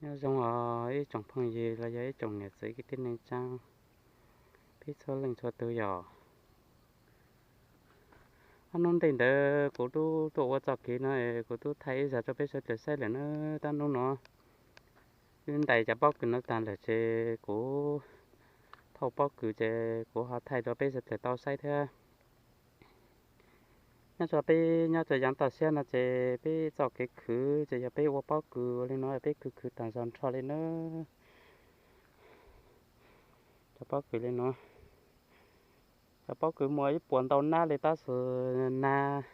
Nyob zoo os ib tsoom phooj ywg los yog ib tsoom niam txiv kwv tij neej tsa, peb txhua leej txhua tus yom. Ob hnub ntej ntawd kuv twb tuaj ua txoj kev no es kuv twb thaij ib zaug rau peb sawv daws saib lawm na. Tab hnub no wb ntais cov pob kws no tag lawm ces kuv thauj pob kws ces kuv ho thaij rau peb sawv daws tau saib thiab. Nyob rau peb nyob rau yav toj siab no ces peb txoj kev khwv ces yog peb ua pob kws ua li no, peb khwv khwv tag zog nrho li na. Cov pob kws li no, cov pob kws muaj ib puas ntau nab li tab sis nag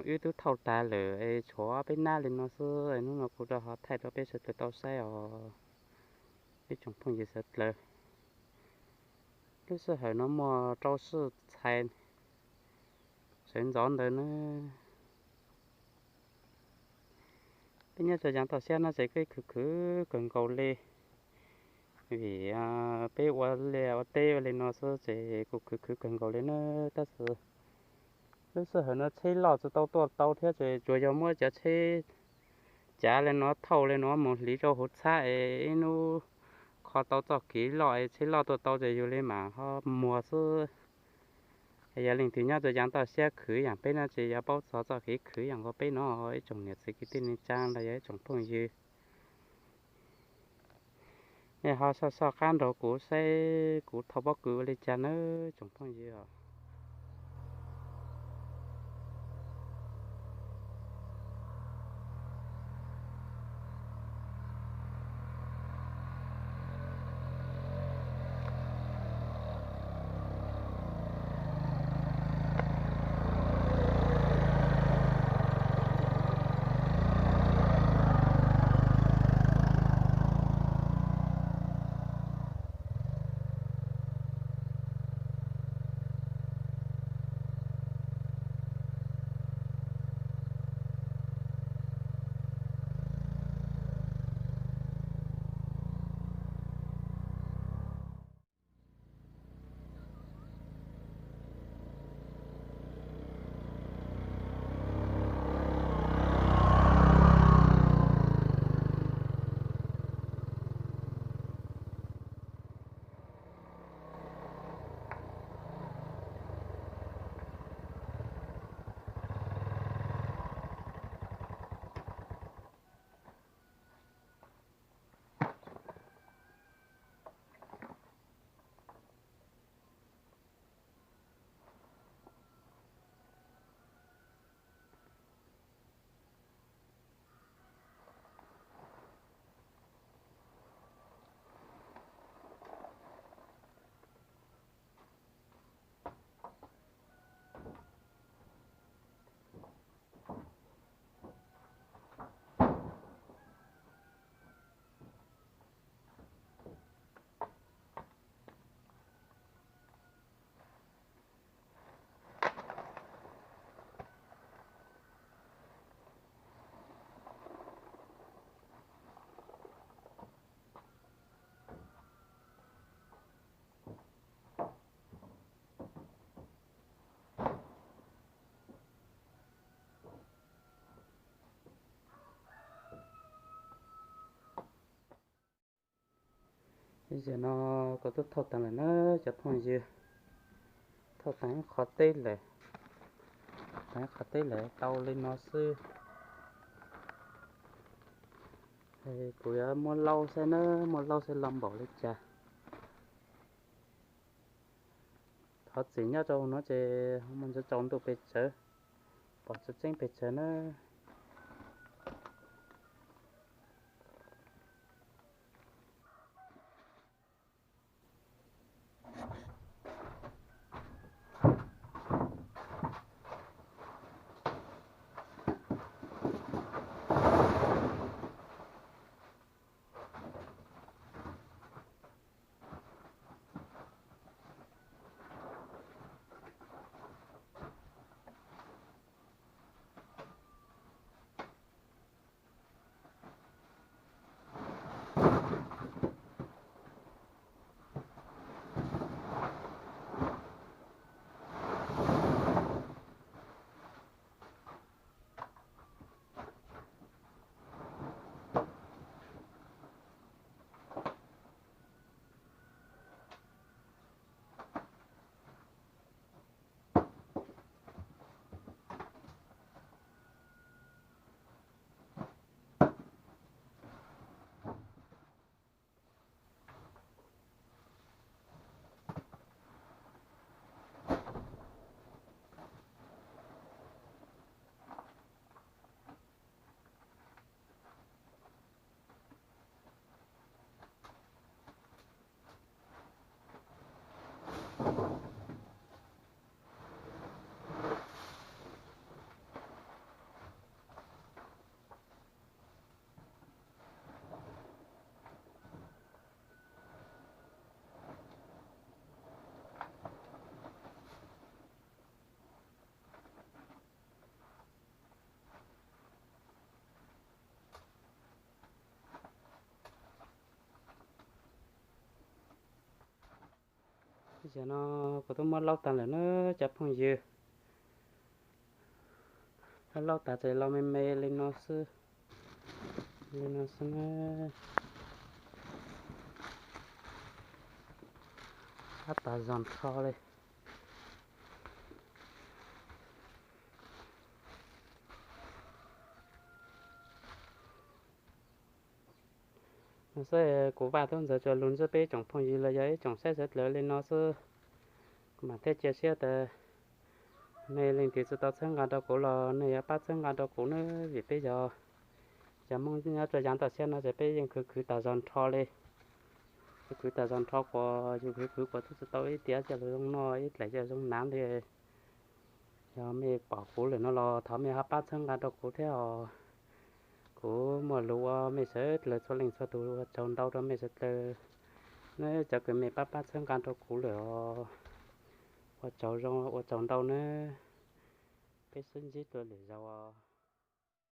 wb twb thauj tag lawm es tshuav peb nab li no xwb. Hnub no kuv rov ho thaij rau peb sawv daws tau saib os ib tsoom phooj ywg sawv daws. Lub sij hawm no muaj rau sij txhais sawv ntxov ntawd na. Peb nyob rau yav toj siab no ces peb khwv khwv kawg nkaus li, vim peb ua liaj ua teb ua li no xwb ces kuj khwv khwv kawg nkaus li na. Tab sis lub sij hawm no tsheb loj tsis tau tuaj tau thiab ces tsuas yog muab cov tsheb cav li no thauj li no mus hliv rau hauv txhab es ib hnub kho tau txoj kev loj es tsheb loj tuaj tau ces yus li mam ho muag xwb. Yog leej twg nyob rau yav toj siab khwv ib yam peb no ces yuav paub txog txoj kev khwv ib yam nkaus peb no, ib tsoom niam txiv kwv tij neej tsa los yog ib tsoom phooj ywg. Nej ho soj soj qab nrog kuv saib kuv thauj pob kws ua li cas nawb tsoom phooj ywg os. Zaum no kuv twb thauj tag lawm na cov phooj ywg, thauj tag ib qho teb lawm, tag ib qho teb lawm tau li no xwb. Kuv yuav muab laub saib na, muab laub saib los npaum li cas. Thov txim nyob rau no ces mus ntsia tsaus ntuj pes tsawg, pom tseeb tseeb pes tsawg na. Zaum no kuv twb muab laub tag lawm na cov phooj ywg. Laub tag ces los me me li no xwb, li no xwb na. Ab, tas zog nrho li. No xwb, kuv Vaj Tub Ntxawg tsuas lug ntsib peb ib tsoom phooj ywg los yog ib tsoom saib sawv dlawg li no xwb. Kuv mam thiaj cia siab tias nej leej twg tsis tau txhawb nqa rau kuv los nej yuav pab txhawb nqa rau kuv nawb, vim peb yog cov Hmoob nyob rau yav ntawm siab no ces peb yeej khwv khwv tas zog nrho li. Khwv khwv tas zog nrho, kuas yus khwv khwv kuas twb tsis tau ib tiam cia lus zoo noj ib dlaim cia zoo hnav li. Yog mej pom kuv lawm no los thov mej ho pab txhawb nqa rau kuv thiab os. Kuv muaj lus ua mej sawv dlawg txhua leej txhua tus, ua tsaug ntau rau mej sawv dlawg. Neb cov kws mej pab pab txhawb nqa rau kuv lawm os, ua tsaug zoo, ua tsaug ntau nawb. Peb sib ntsib dua lwm zaus os.